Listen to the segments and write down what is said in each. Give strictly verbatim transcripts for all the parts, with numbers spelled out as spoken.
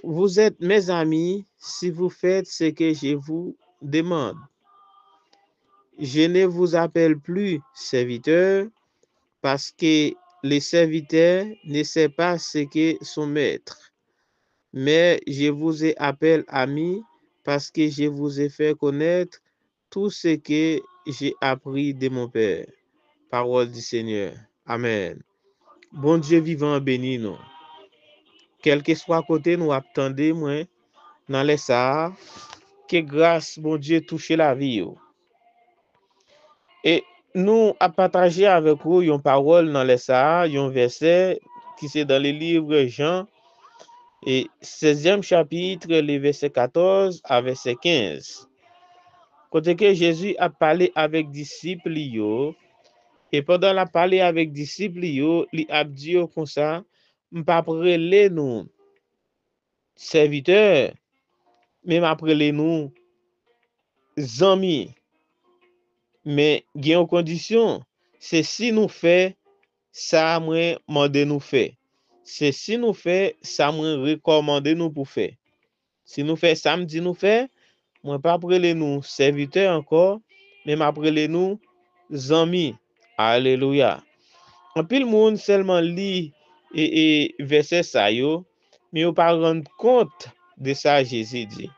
Vous êtes mes amis si vous faites ce que je vous demande. Je ne vous appelle plus serviteur, parce que le serviteur ne sait pas ce que son maître. Mais je vous ai appelé ami, parce que je vous ai fait connaître tout ce que j'ai appris de mon Père. Parole du Seigneur. Amen. Bondye vivan an beni nou. Kèlkeswa kote nou ap tande mwen nan lè sa a, ke gras Bondye touche lavi yo. E nou ap pataje avèk ou yon pawòl nan lè sa a, yon vèsè ki se dans le livre Jean, e sèzyèm chapit, le vèsè katòz a vèsè kenz. Kote ke Jezi ap pale avèk disip li yo, e pandan l ap pale avèk disip li yo, li ap di yo konsa, "M p ap rele nou sèvitè, men m ap rele nou zanmi. Men gen yon kondisyon, se si nou fè sa mwen mande nou fè. Se si nou fè sa mwen rekòmande nou pou fè. Si nou fè sa m di nou fè, mwen p ap rele nou sèvitè ankò, men m ap rele nou zanmi." Alelouya. Anpil moun sèlman li e, e vèsè sa yo, men yo pa rann kont de sa Jezi di.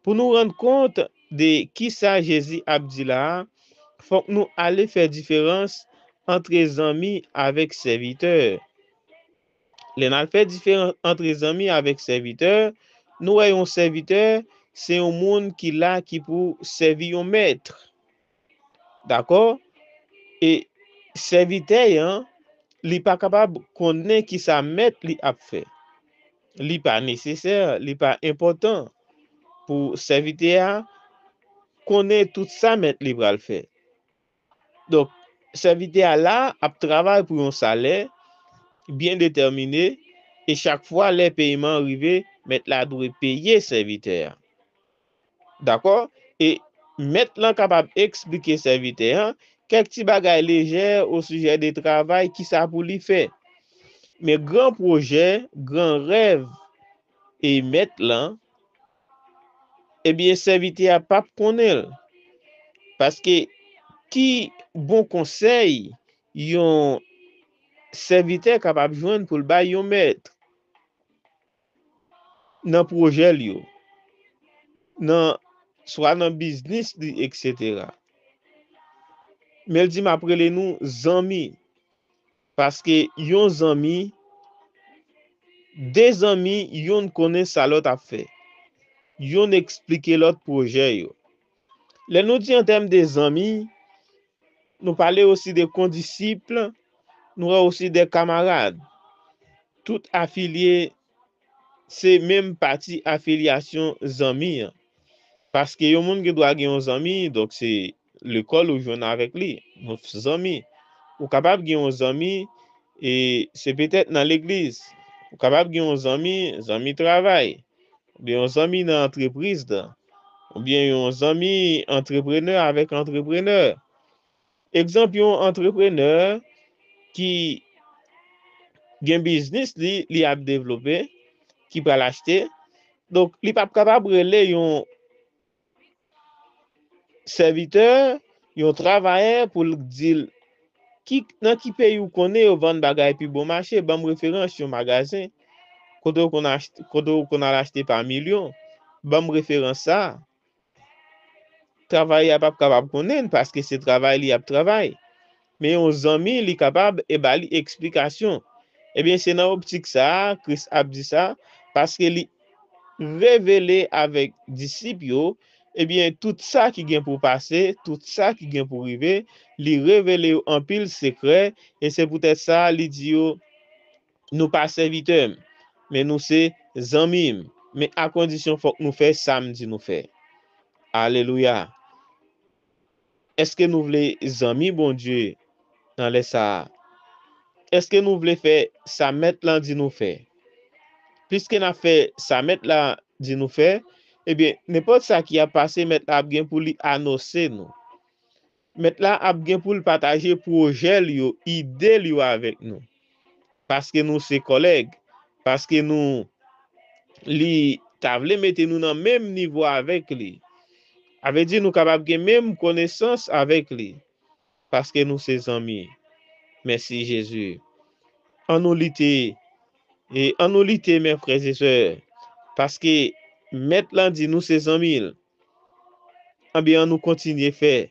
Pou nou rann kont de ki sa Jezi ap di la a, fòk nou ale fè diferans antre zanmi avèk sèvitè. Lè n al fè diferans antre zanmi avèk sèvitè, nou wè yon sèvitè, se yon moun ki la ki pou sèvi yon mèt. Dakò? E sèvitè an, li pa kapab konnen ki sa mèt li ap fè. Li pa nesesè, li pa enpòtan pou sèvitè a konnen tout sa mèt li pral fè. Donk, sèvitè a la ap travay pou yon salè byen detèmine, e chak fwa lè peyeman an rive, mèt la dwe peye sèvitè a. Dakò? E mèt lan kapab eksplike sèvitè an kèk ti bagay lejè osijè de travay, ki sa pou li fè. Men gran pwojè, gran rèv e mèt lan, ebyen, sèvitè a p ap konnen l. Paske ki bon konsèy yon sèvitè kapab jwenn pou l bay yon mèt nan pwojè l yo, nan, swa nan biznis li, etsetera. Men l di, "M ap rele nou zanmi." Paske yon zanmi, de zanmi, yonn konnen sa lòt ap fè. Yonn eksplike lòt pwojè yo. Lè nou di an tèm de zanmi, nou pale osi de kondisip, nou wè osi de kamarad. Tout afilye se menm pati afilyasyon zanmi an. Paske yon moun gen dwa gen yon zanmi, donk se lekòl ou jwenn avèk li, nou zanmi. Ou kapab gen yon zanmi, e se petèt nan legliz. Ou kapab gen yon zanmi, zanmi travay, oubyen yon zanmi nan antrepriz la, oubyen yon zanmi antreprenè avèk antreprenè. Egzanp, yon antreprenè ki gen biznis li, li ap devlope, ki pral achte. Donk, li p ap kapab rele yon sèvitè, yon travayè pou l di l, "Ki, nan ki peyi w konnen yo vann bagay pi bon mache? Ban m referans yon magazen kote w konn achte, kote w konn al achte pa milyon. Ban m referans sa a." Travayè a p ap kapab konnen l, paske se travay li ap travay. Men yon zanmi, li kapab e ba li eksplikasyon. Ebyen, se nan optik sa a, Kris ap di sa, paske li revele avèk disip yo, ebyen, tout sa ki gen pou pase, tout sa ki gen pou rive, li revele yo anpil sekrè, e se poutèt sa, li di yo, "Nou pa sèvitè m, men nou se zanmi m, men a kondisyon fòk nou fè sa m di nou fè." Alelouya! Èske nou vle zanmi Bondye nan lè sa a? Èske nou vle fè sa Mèt lan di nou fè? Piske n ap fè sa Mèt la di nou fè, ebyen, nenpòt sa ki ap pase, Mèt la ap gen pou li anonse nou. Mèt la ap gen pou l pataje pwojè l yo, ide l yo avèk nou. Paske nou se kòlèg, paske nou li ta vle mete nou nan menm nivo avèk li. A vle di nou kapab gen menm konesans avèk li, paske nou se zanmi. Mèsi Jezi. Ann nou lite, e ann nou lite, mè frè e sè, paske Mèt lan di nou se zanmi l. Anben, ann nou kontinye fè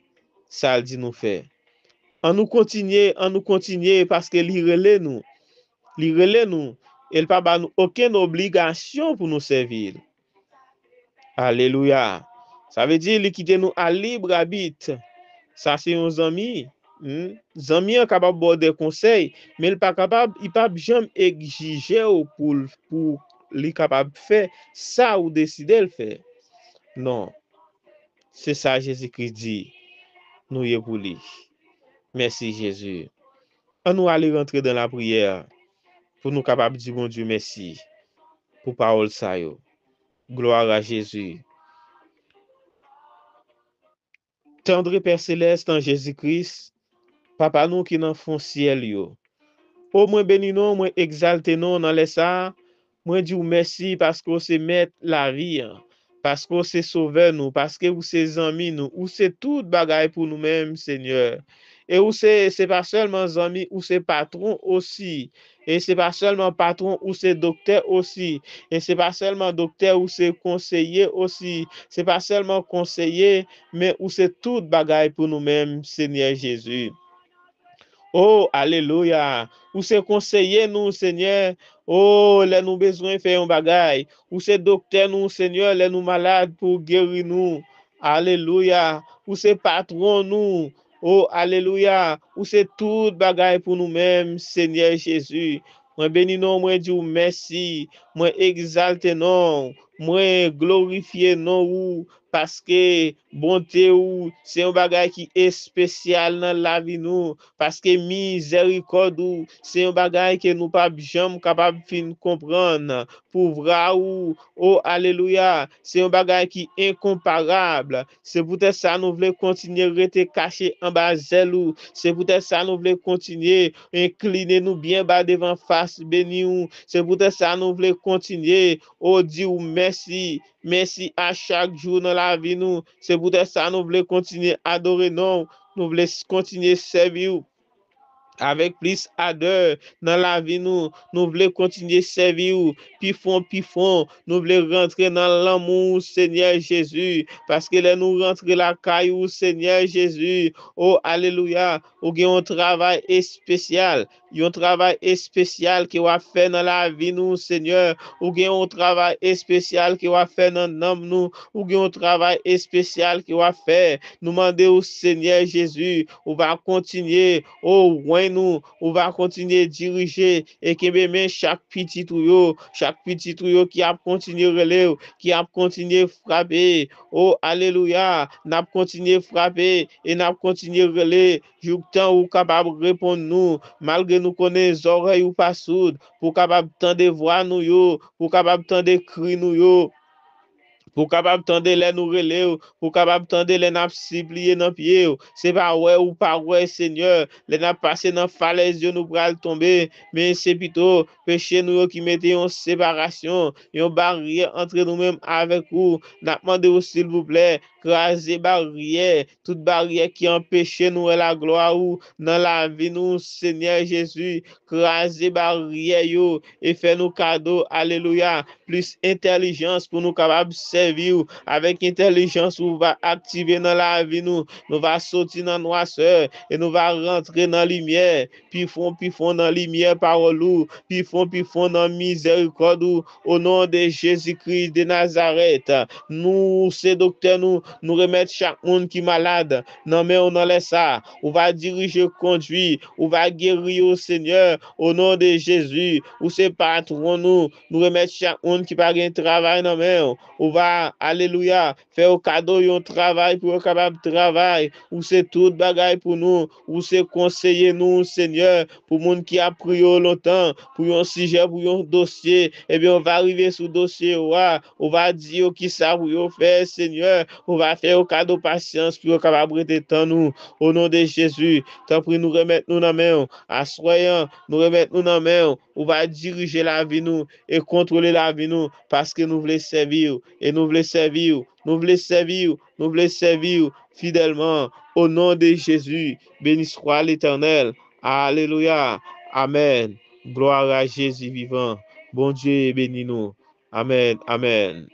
sa l di nou fè. Ann nou kontinye, ann nou kontinye, paske li rele nou. Li rele nou, e l pa ba nou okenn obligasyon pou nou sèvi l. Alelouya. Sa vle di li kite nou a lib abit. Sa se yon zanmi. Hmm? Zanmi an kapab ba w de konsèy, men l pa kapab, li p ap janm egzije w pou l, pou li kapab fè sa ou deside l fè. Non. Se sa Jezi Kris di nou ye pou li. Mèsi Jezi. Ann nou ale rantre dan lapriyè pou nou kapab di Bondye mèsi pou pawòl sa yo. Glwa a Jezi. Tandre Pè Selès an Jezi Kris, Papa nou ki nan fon syèl yo. O mwen beni non, mwen egzalte non nan lè sa a. Mwen di w mèsi paske w se Mèt lavi an, paske w se Sovè nou, paske ou se zanmi nou, ou se tout bagay pou nou menm, Senyè. E ou se, se pa sèlman zanmi, ou se patwon osi. E se pa sèlman patwon, ou se doktè osi. E se pa sèlman doktè, ou se konseye osi. Se pa sèlman konseye, men ou se tout bagay pou nou menm, Senyè Jezi. O, alelouya! Ou se konseye nou, Senyè. O, lè nou bezwen fè yon bagay. Ou se doktè nou, Senyè, lè nou malad pou w geri nou. Alelouya! Ou se patwon nou. O, alelouya! Ou se tout bagay pou nou menm, Senyè Jezi. Mwen beni non w, mwen di w mèsi. Mwen egzalte non w. Mwen glorifye non ou, paske bonte ou se yon bagay ki espesyal nan lavi nou, paske mizèrikòd ou se yon bagay ke nou p ap janm kapab fin konprann. Pouvwa ou, o alelouya, se yon bagay ki enkonparab. Se poutèt sa nou vle kontinye rete kache anba zèl ou. Se poutèt sa nou vle kontinye enkline nou byen ba devan fas beni ou. Se poutèt sa nou vle kontinye, o, di w mèsi. Mèsi a chak jou nan lavi nou. Se poutèt sa nou vle kontinye adore non w. Nou vle s-, kontinye sèvi w avèk plis adè nan lavi nou. Nou vle kontinye sèvi w pi fon, pi fon. Nou vle rantre nan lanmou w, Senyè Jezi. Paske lè nou rantre lakay ou, Senyè Jezi, o, alelouya, ou gen yon travay espesyal. Yon travay espesyal ke w ap fè nan lavi nou, Senyè. Ou gen yon travay espesyal ke w ap fè nan nanm nou. Ou gen yon travay espesyal ke w ap fè. Nou mande w, Senyè Jezi, ou va kontinye, o, wè nou, ou va kontinye dirije e kenbe men chak pitit ou yo, chak pitit ou yo ki ap kontinye rele w, ki ap kontinye frape. O, alelouya, n ap kontinye frape e n ap kontinye rele jouktan ou kapab reponn nou, malgre nou konnen zòrèy ou pa soud, pou w kapab tande vwa nou yo, pou w kapab tande kri nou yo, pou w kapab tande lè nou rele w, pou w kapab tande lè n ap sipliye nan pye w. Se pa wè ou pa wè, Senyè, lè n ap pase nan falèz yo, nou pral tonbe, men se pito peche nou yo ki mete yon separasyon, yon baryè antre nou menm avèk ou. N ap mande w, silvouplè, kraze baryè, tout baryè ki anpeche nou wè laglwa ou nan lavi nou, Senyè Jezi. Kraze baryè yo e fè nou kado, alelouya, plis entèlijans pou nou kapab sèvi w. Avèk entèlijans ou va aktive nan lavi nou, nou va soti nan nwasè e nou va rantre nan limyè. Pi fon, pi fon nan limyè pawòl ou, pi fon, pi fon nan mizèrikòd ou. O non de Jezi Kris de Nazarèt, nou se doktè nou, nou remèt chak moun ki malad nan men w nan lè sa. Ou va dirije, kondwi, ou va geri yo, Senyè, o non de Jezi. Ou se patwon nou, nou remèt chak moun ki pa gen travay nan men w. Ou va a, alelouya, fè yo kado yon travay pou yo kapab travay. Ou se tout bagay pou nou. Ou se konseye nou, Senyè, pou moun ki ap priye w lontan, pou yon sijè, pou yon dosye. Ebyen, ou va rive sou dosye yo a. Ou va di yo kisa pou yo fè, Senyè. Ou va fè yo kado pasyans pou yo kapab rete tann ou. O non de Jezi, tanpri nou remèt nou nan men w. Aswè an, nou remèt nou nan men w. Ou va dirije lavi nou e kontwole lavi nou, paske nou vle sèvi w e nou vle sèvi w. Nou vle sèvi w, nou vle sèvi w fidèlman. O non de Jezi, beni swa Letènèl. Alelouya. Amèn. Glwa a Jezi vivan. Bondye beni nou. Amèn, amèn.